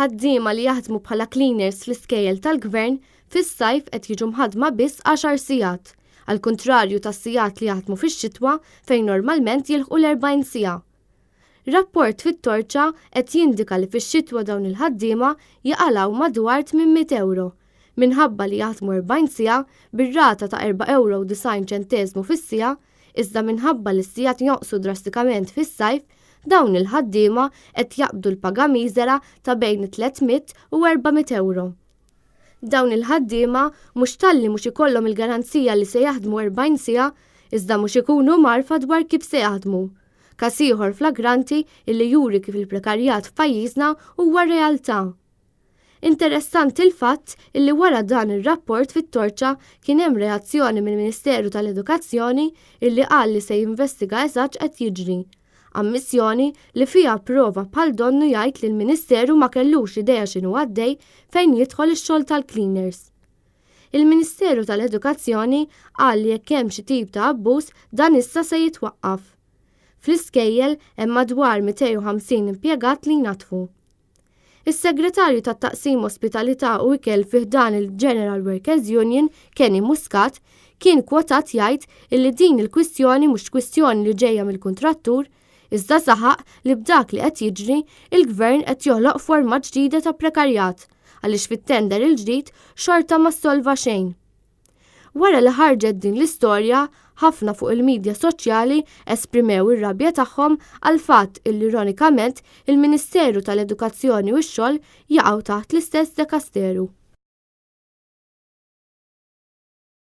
Ħaddiema li jaħdmu bħala cleaners fl-iskejjel tal-Gvern fis-sajf qed jiġu mħaddma biss għaxar sigħat, għall-kuntrarju tas-sigħat li jaħdmu fix-xitwa fejn normalment jilħqu l-40 siegħa. Rapport fit-Torċa qed jindika li fix-xitwa dawn il-ħaddiema jaqalgħu madwar 800 ewro, minħabba li jaħdmu 40 siegħa bir-rata ta' erba' ewro u 90 ċenteżmu fis-siegħa, iżda minħabba li s-sigħat jonqsu drastikament fis-sajf, dawn il-ħaddiema qed jaqbdu l-paga miżera ta' bejn 300 u 400 ewro. Dawn il-ħaddiema mhux talli mhux ikollhom il-garanzija li se jaħdmu 40 siegħa, iżda mhux ikunu mgħarrfa dwar kif se jaħdmu. Każ ieħor flagranti illi juri kif il-prekarjat f'pajjiżna huwa realtà. Interessanti l-fatt illi wara dan ir-rapport fit-Torċa kien hemm reazzjoni mill-Ministeru tal-Edukazzjoni illi qal li se jinvestiga eżatt x'qed jiġri. Ammissjoni li fiha prova bħal donnu jgħid li l-Ministeru ma kellux idea x'inhu għaddej fejn jidħol ix-xogħol tal-cleaners. Il-Ministeru tal-Edukazzjoni qal li jekk hemm xi tip ta' abbuż dan issa se jitwaqqaf. Fl-iskejjel hemm madwar 250 impjegat li jnaddfu. Is-Segretarju tat-Taqsim Ospitalità u Ikel fi ħdan il-General Workers Union, Kenny Muscat, kien kwotat jgħid illi din il-kwistjoni mhux kwistjoni li ġejja mill-kuntrattur, iżda saħaq li b'dak li qed jiġri, il-Gvern qed joħloq forma ġdida ta' prekarjat, għaliex fit-tender il-ġdid xorta ma ssolva xejn. Wara li ħarġet din l-istorja, ħafna fuq il-midja soċjali esprimew ir-rabja tagħhom għall-fatt illi ironikament il-Ministeru tal-Edukazzjoni u x-Xogħol jaqgħu taħt l-istess dekasteru.